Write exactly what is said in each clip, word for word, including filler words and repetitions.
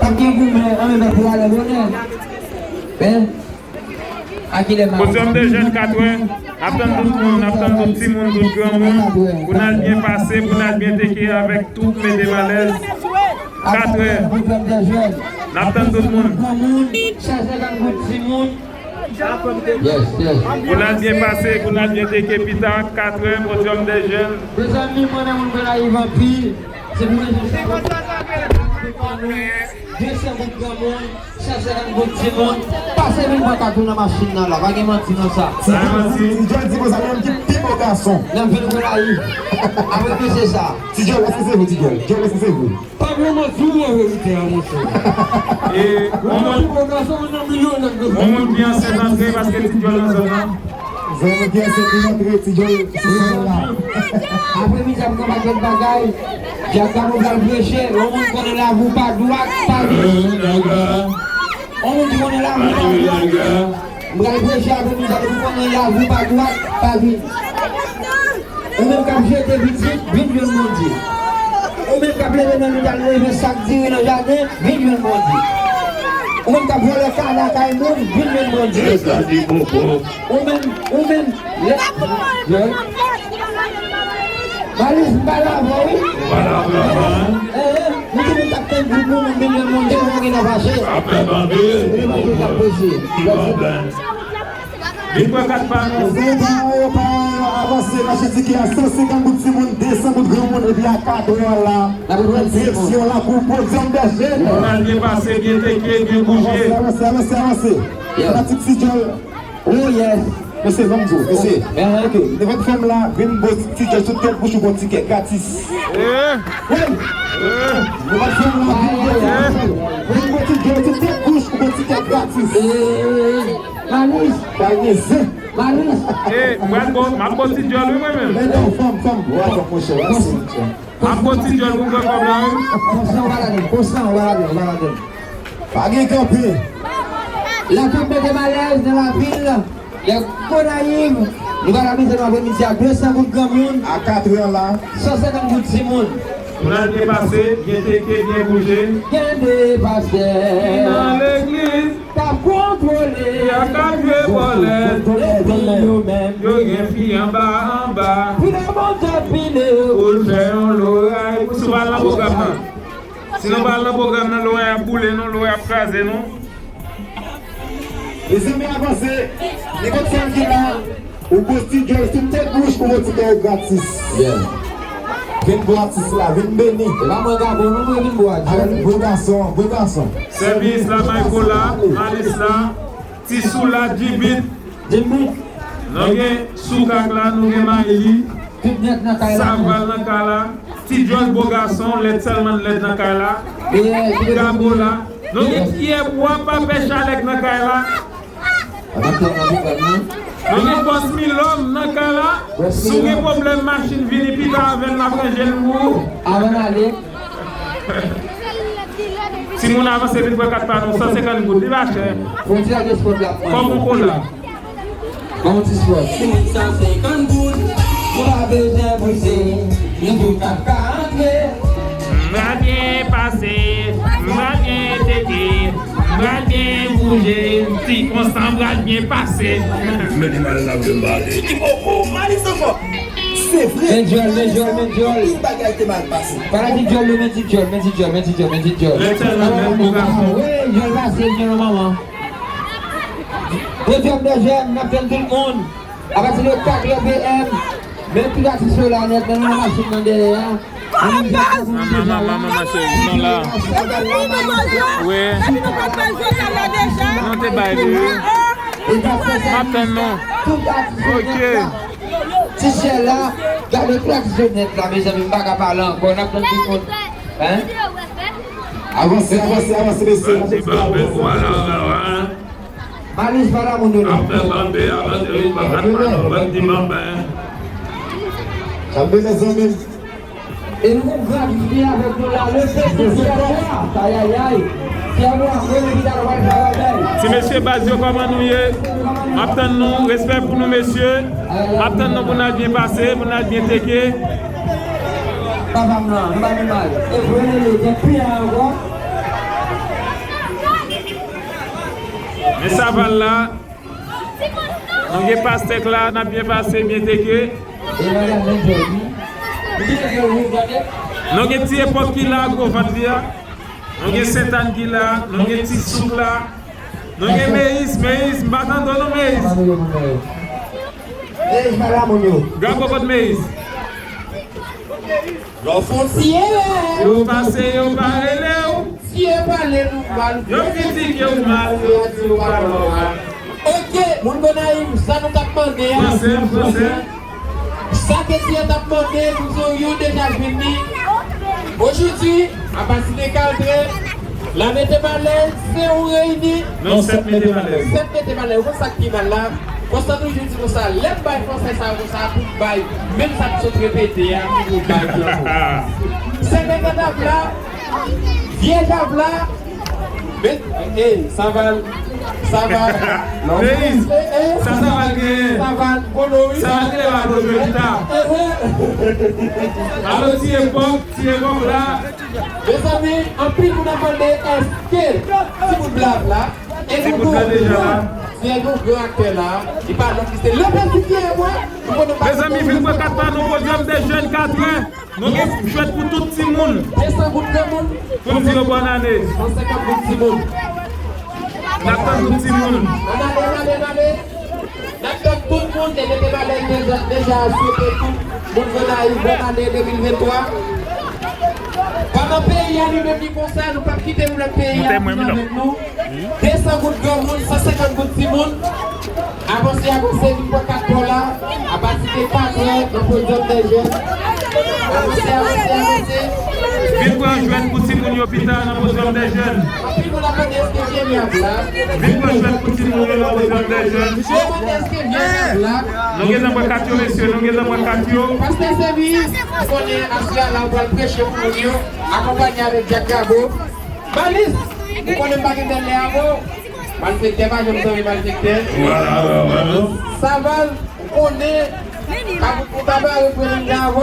Gen goumen, an menm tan pou ale bonè. Men, a kilè m a Podyòm de jèn, katrè. N ap tann tout moun, n ap tann tout timoun, tout granmoun, pou n al byen pase, pou n al byen teke avèk twoup Mete Malèz. Katrè. N ap tann tout moun. Granmoun, san senkant goud timoun. Yes, yes. Pou n al byen pase, pou n al byen teke pita, katrè, Podyòm de jèn. Mezanmi, mwen menm, mwen konn anpil. Se pou mwen, se pou mwen. De san goud granmoun, san senkant goud timoun. Pase vin pran kat ou nan machin nan la. Pa gen manti nan sa. Ti Jòl di konsa, menm ki pi bo gason. Nan vin pou layi. Apre ke se sa. Ti Jòl, èske se vre, Ti Jòl? Jòl, èske se vre? Pa vle manti, ou wè verite a, monchè. E, yon moun, yon moun byen ansent antre paske Ti Jòl nan zòn nan. Zanmi byen ansent, li antre, Ti Jòl, Ti Jòl la. Apremidi ap gen pakèt bagay. Djab Gabo pral preche, yon moun konnen lavou pa dwat, pa vin. Yon moun ki konnen lavou pa dwat. M pral preche apremidi a, depi konnen lavou pa dwat, pa vin. Ou menm k ap jete pitit, vin jwenn Bondye. Ou menm k ap leve nan nuit al leve sak diri nan jaden, vin jwenn Bondye. Ou menm k ap vòlè kana kay moun, vin jwenn Bondye. Ou menm, ou menm, lè, Malis, m pale avè w, wi. Eh, eh, nou te vin t ap tann pou moun, moun vin jwenn Bondye, nou gen nan fache. Vin pran kat pa nou. Mezanmi, pa yo, pa yo, avanse, mache tike a san senkant goud timoun, de san goud granmoun, epi a katrè la, direksyon lakou Podyòm de jèn. Pou n al byen pase, byen teke, byen bouje. Avanse, avanse, avanse, avanse. Fanatik Ti Jòl. Oh, yes. Mesye, ban m di w, mesye. Ok, nenpòt fanm la, vin bo Ti Jòl sou tèt bouch ou gon tikè gratis. Wi. Nenpòt fanm la, vin bo, vin bo Ti Jòl sou tèt bouch ou gon tikè gratis. Malis. Pa gen zen. Malis. E, m pral bo, m ap bo Ti Jòl, wi, mwen menm. Men non, fanm, fanm, w a fanm, monchè, w a fanm, monchè. M ap bo Ti Jòl pou m pran kòb la, wi. Konsa, w pa ladan, konsa, w pa ladan, w pa ladan. Pa gen kanpe. Lè tout mete malèz nan lavil, lè Gonayiv, nou pral amize nou apremidi a de san goud granmoun. A katrè la. San senkant goud timoun. Pou n al byen pase, byen teke, byen bouje. Byen depase. Ki nan legliz. K ap kontwole. Y ap ka jwe bòlèt. Epi yo menm. Yo gen fi anba, anba. Pile Bondye, pile. Pou l fè yon loray. Pou sou pral nan pwogram nan. Si nou pral nan pwogram nan, loray ap boule nou, loray ap kraze nou. Mezanmi, avanse. Nenpòt fanm ki la. Ou bo Ti Jòl sou tèt bouch ou bo tikè yo gratis. Vin bo atis la, vin beni. E pa mwen Gabo non, mwen vin bo a Jòl. Avèk gwo gason, gwo gason. Sèvis la, Mayko la, Malis la, Ti Sou la, Djibit. Djibit. Nou gen Soukak la, nou gen Mayli. Tout nèt nan kay la. Savwal nan kay la. Ti Jòl bo gason, lèd sèlman lèd nan kay la. Gabo la. Nou gen Pyè Bwa, pa pè Chalèk nan kay la. Nou gen bòs Milòm nan kay la. Si w gen pwoblèm machin, vini pita avè l, n ap ranje l pou ou. Avan n ale. Timoun avanse vin pran kat pa nou, san senkant goud, li pa chè. Fon ti lage spòt la. Kòm yon kola. Kòm yon ti spòt. San senkant goud, ou pa bezwen bouje, nou tout ap ka antre. M pral byen pase, m pral byen tete, m pral byen bouje, ti konsa m pral byen pase. Men li mal nan vye m pale. Li poko mal, li sanfò. Se vre. Men djòl, men djòl, men djòl. Anpil bagay te mal pase. Fanatik djòl yo, men ti djòl, men ti djòl, men ti djòl, men ti djòl. Lè tèlman nèt pou gason. Wi, djòl pase, djòl manman. Podyòm de jèn, n ap tann tout moun. Apati de katrè P M, men tout atis yo la nèt, men nou nan machin nan dèyè a. Manman, manman, manman, cheri, nou la. Wi. Nou te bay li, wi. M ap tann nou. Ok. Ti syèl la, gade tout atis yo nèt la, mezanmi, m pa ka pale ankò, n ap tann tout moun. Hein? Avanse, avanse, avanse, mesye. Malis pa la moun yo la. Ap fè banbe, avanse, wi, pa fè banbe, banbe. Kanpe, mezanmi. E nou gratifye avèk nou la, le P D G Pierre Bois. Ayayay. Pierre Bois, mwen, epi ta pral fè bagay. Ti mesye baz yo, kòman nou ye? M ap tann nou, respè pou nou, mesye. M ap tann nou pou n al byen pase, pou n al byen teke. Papa m nan, nou pa gen mal. E vre, li gen pi ankò. Saval la, nou gen pastèk la, n ap byen pase, byen teke. Nou gen ti epòk ki la, gwo vant li a. Nou gen Sentàn ki la, nou gen ti souk la. Nou gen Meyis, Meyis, m pa tande w non, Meyis. Gabo, kot Meyis? Lè w fè w tiye. Yo pase, yo pa rele w. Tiye pale nou mal. Yo kritike w mal, yo di w pa nòmal. Ok, moun Gonayiv, sa nou t ap mande a. Fransè, fransè. Sa ke Tiye t ap mande, nou di w yo deja jwenn li. Ojodi, apati de katr è, la Mete Malèz, se ou reyini. Non, sèt Mete Malèz. Sèt Mete Malèz, ou konn sa k pi mal la? Konsa toujou di konsa, lè m bay fransè sa yo konsa, pou m bay menm sa k sot repete a, pou m bay li ankò. Sèt Mete Malèz la, vye Jav la, men, ey, Saval, Saval. Meyis, sa Saval genyen? Saval, kono wi. Saval genyen la pou jwe gita. Alo, ti epòk, ti epòk la. Mezanmi, anpil moun ap mande èske timoun Blav la, e nou gran aktè la, li pa lòt, li se Lopez Didier, mwen. Mezanmi, vin pran kat pa nou, Podium des Jeunes, katr è. Nou gen jwèt pou tout timoun. De san goud granmoun. Pou n di yo bòn ane. San senkant goud timoun. N ap tann tout timoun. Ann ale, ann ale, ann ale. N ap tann tout moun e Mete Malèz deja, deja swete tout moun Gonayiv bòn ane de mil venntwa. Pandan peyi a li menm li konsa, nou p ap kite pou lòt peyi a vin avèk nou. De san goud granmoun, san senkant goud timoun. Avanse, avanse, vin pran kat pa w la. Apati de katr è, nan Podium des Jeunes. Avanse, avanse, avanse. Vin pran jwèt pou timoun yo pita nan Podium des Jeunes. Anpil moun ap mande èske Jeremy ap la. Vin pran jwèt pou timoun yo nan Podium des Jeunes. Yo mande èske Jeremy ap la. Nou gentan pran kat yo, mesye, nou gentan pran kat yo. Pastè Semi, ou konnen aswè a la, ou pral preche pou moun yo, akonpanye avèk Dyak Gabo. Malis, ou konnen m pa gen bèl lè avè w. Malfektè pa janm sanble malfektè. Saval, ou konnen, Kabrit Moutarda reprezante avè w.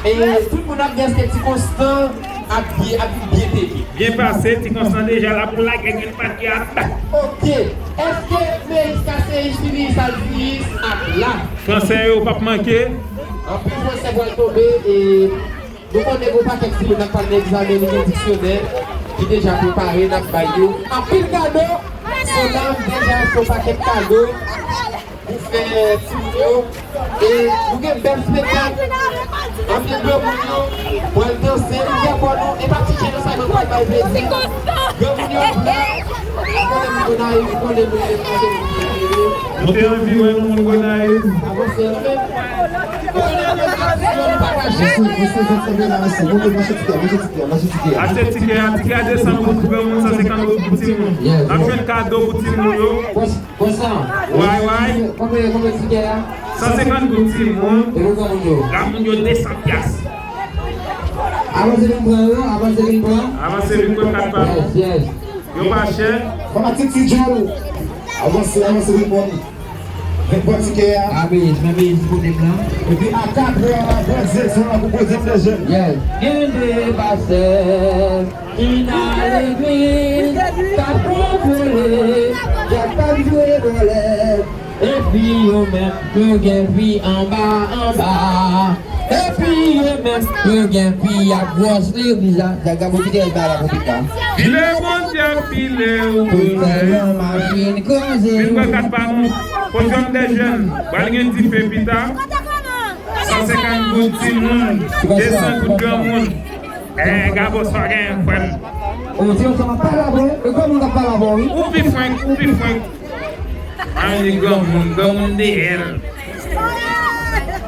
E tout moun ap di èske Ti Konstan ap byen, ap byen teke. Byen pase, Ti Konstan deja la pou lage grenn pat li a. Ok. Èske Meyis Kaseyis, Filiis Alfiyis ap la? Fransè yo p ap manke. Anpil fransè pral tonbe e Nou konnen gen yon pakèt timoun k ap pral nan egzamen, nou gen diksyonè ki deja prepare, n ap bay yo anpil kado. Sonam deja fè yon pakèt kado pou fè timoun yo. E nou gen bèl spektak. Anpil granmoun yo pral danse, nou gen kò nou, e pa ti chèn sa nou pral bay plezi. Granmoun yo blan, nou konnen moun Gonayiv, nou konnen moun Gonayiv. Nou te anvi wè nou moun Gonayiv. Avanse nou menm. Mesye, mesye, zòt sanble la, mesye. Monte, mache tikè, mache tikè, mache tikè. Achte tikè a, tikè a de san goud pou granmoun, san senkant goud pou timoun. N ap jwenn kado pou timoun yo. Konsa. Way, way. Konbyen, konbyen tikè a? San senkant goud timoun. E pou granmoun yo? Granmoun yo de san pyas. Avanse vin pran yo, avanse vin pran. Avanse vin pran kat pa nou. Yes, yes. Yo pa chè. Fanatik Ti Djòl. Avanse, avanse vin pran. Vin pran tikè a. Abe, mwen vin pou nèg la. Epi a kat è a, pran direksyon an pou Podium des Jeunes. Yes. Gen de pastè ki nan legliz, k ap kontrole, k ap jwe bòlèt. Epi yo menm, yo gen vi anba, anba. Epi yo menm, yo gen vi ak gwòs legliz la. Gade, gade, bon, ki te bay la pou pita. Pile Bondye, pile ou pou fè yon machin kraze. Vin pran kat pa nou. Podium des Jeunes. Pral gen dife pita. San senkant goud timoun. De san goud granmoun. Eh, Gabo, sa w gen, frè m? Ou di yo sa m ap pale avè w. E kòman m ap pale avè w, wi? Ou pi frenk, ou pi frenk. Ann di granmoun, granmoun dèyè l.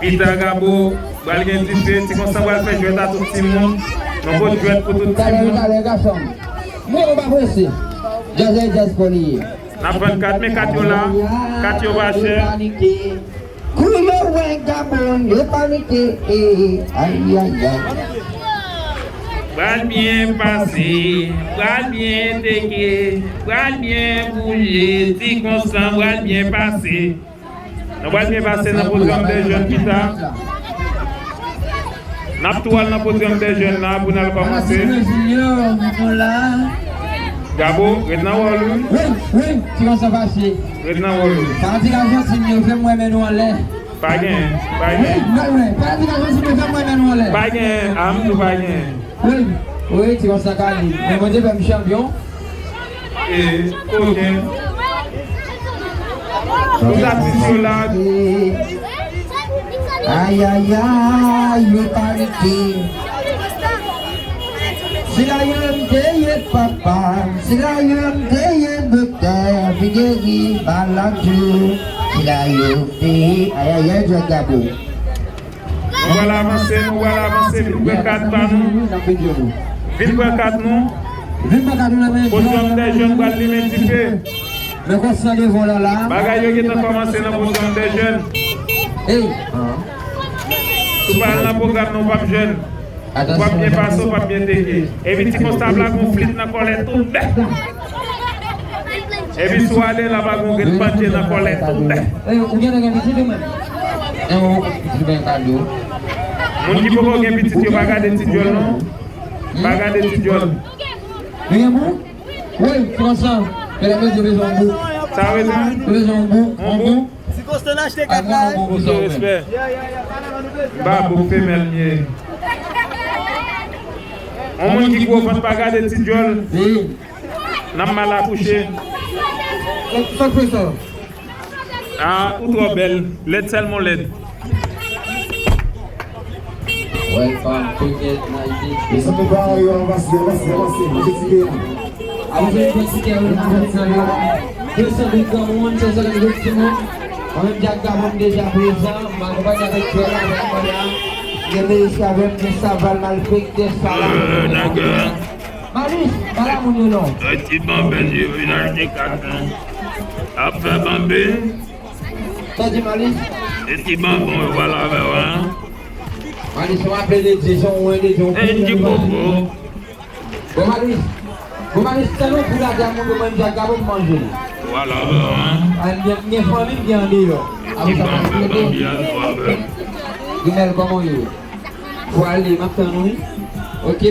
Pita Gabo, pral gen dife, Ti Konstan pral fè jwèt a tout timoun. Yon bon jwèt pou tout timoun. Talè, talè, gason. Mwen, ou pa prese. Djaz e djaz pou li ye. N ap vann kat, men kat yo la. Kat yo pa chè. Kou yo wè Gabo, yo panike, eh, ay, ay, ay. Pral byen pase, pral byen teke, pral byen boule, Ti Konstan pral byen pase. Nou pral byen pase nan Podium des Jeunes pita. N ap tou al nan Podium des Jeunes la pou n al kòmanse. Junior, nou la. Gabo, ret nan wòl ou. Wi, wi, ti konsa pase. Ret nan wòl ou. Fanatik Ajantin yo, fè m wè men nou anlè. Pa gen, pa gen. Wi, wi, fanatik Ajantin yo, fè m wè men nou anlè. Pa gen, a m tou pa gen. Wi, wi, ti konsa ka li. Men Bondye fè m chanpyon. E, koken. Tout atis yo la. Ayayay, yo pa rete. Se la yo m te ye papa, se la yo m te ye doktè, vin geri malad yo. Se la yo m te ye, ayayay, Djòl Gabo. Nou pral avanse, nou pral avanse, vin pran kat pa nou. Vin pran kat nou. Podiòm dè jèn pral limen dife. Bagay yo gentan kòmanse nan pwogram dè jèn. Ey! Si w pa al nan pwogram nan, w p ap jèn. Ou p ap byen pase, w p ap byen teke. Epi ti konstab la gon flit nan kòlèt tou bèk. Epi si w ale, l ap gon grenn pandye nan kòlèt tou bèk. Ey, ou gentan gen pitit ou menm? Ey, ou, ou gen kado. Moun ki poko gen pitit yo, pa gade ti djòl non. Pa gade ti djòl. Ou gen moun? Wi, pran sa. Medam, mesye, bezwen yon bouk. Sa w bezwen? Bezwen yon bouk. Yon bouk? Ti Konstan achte kat la. Tout respè. M pa bouk, femèl m ye. Yon moun ki gwo vant pa gade ti djòl. Wi. N ap mal akouche. Sa, sa k fè sa? Ah, ou twò bèl. Lèd sèlman w lèd. Welcome to Get My Dick. Mezanmi, pa yo, avanse, avanse, avanse, manje ti ke a. Avanse, manje ti ke a, avanse, avanse. De san douz granmoun, san senkant timoun. Mwen menm Djòl Gabo m deja prezan, m akonpanye avèk Djòl avèk Maya. Gen Meyis avè m, gen Saval, malfektè, Saval. Malis, pa la moun yo non. Ti banben yo vin achte kat la. Ap fè banben. Sa di Malis? E ti banben yo pral avè w, hein? Malis, w aple de Dye, se yon wen de Dye, yon kou de Dye. Bon, Malis. Bon, Malis, tande yon kou la, di a moun yo mwen, di a Gabo m manje. Pral avè w, hein? An, gen, gen fanmi m gen andeyò. Ti banben, banben, avè w. Grimèl, kòman w ye? Pou ale, m ap tann ou wi. Ok,